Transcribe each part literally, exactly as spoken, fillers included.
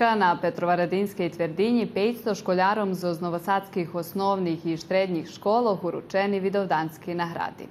На Петроварадинскей твердинї пейцсто школяром зоз новосадских основних и штреднїх школох уручени Видовдански награди.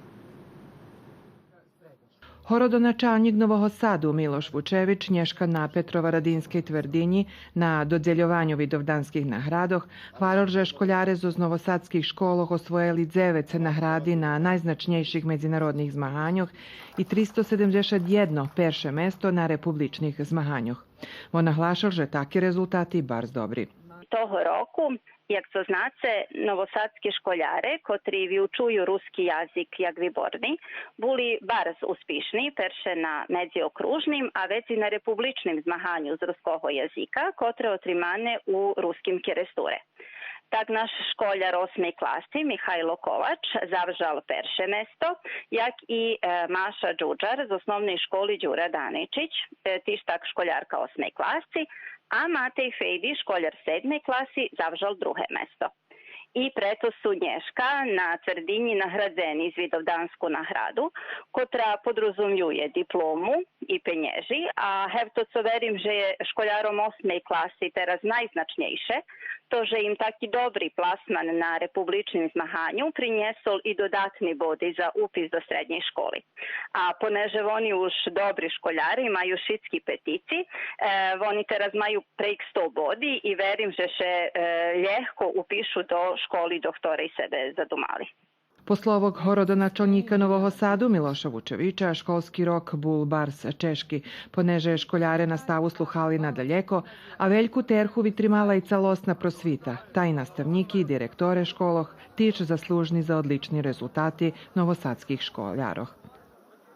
Городоначалнїк Нового Саду Милош Вучевич нєшка на Петроварадинскей твердинї на додзельованю Видовданских наградох гварел же школяре зоз новосадских школох освоєли дзевец награди на найзначнєйших медзинародних змаганьох и тристо седемдзешат єдно перше место на републичних змаганьох. Вон наглашел же таки резултати барз добри. Того року, як цо знаце, новосадски школяре, котри виучую руски язик як виборни, були барз успишни, перше на медзиокружним, а вец и на републичним змаганю з руского язика, котре отримане у Руским Керестуре. Так наш школяр осмей класи Михайло Ковач завжал перше место, як и, е, Маша Джуджар з Основней школи Дюра Даничич, е, тиж так школярка осмей класи, а Матей Фейди, школяр седмей класи, завжал друге место. И прето су нєшка на твердинї наградзени з Видовданску награду, котра подрозумює диплому и пенєжи, а гевто цо верим же є школяром осмей класи тераз найзначнєйше, то же им таки добри пласман на републичним змаганю принєсол и додатни боди за упис до среднєй школи. А понеже вони уж добри школяри, маю шицки петици, е, вони тераз маю прейґ сто боди и верим же ше, е, лєгко упишу до школи до хторей себе задумали. По словох городоначалнїка Нового Саду Милоша Вучевича, школски рок бул барз чежки, понеже школяре наставу слухали надалєко, а вельку терху витримала и цалосна просвита, та и наставнїки и директоре школох, тиж заслужни за одлични резултати новосадских школярох.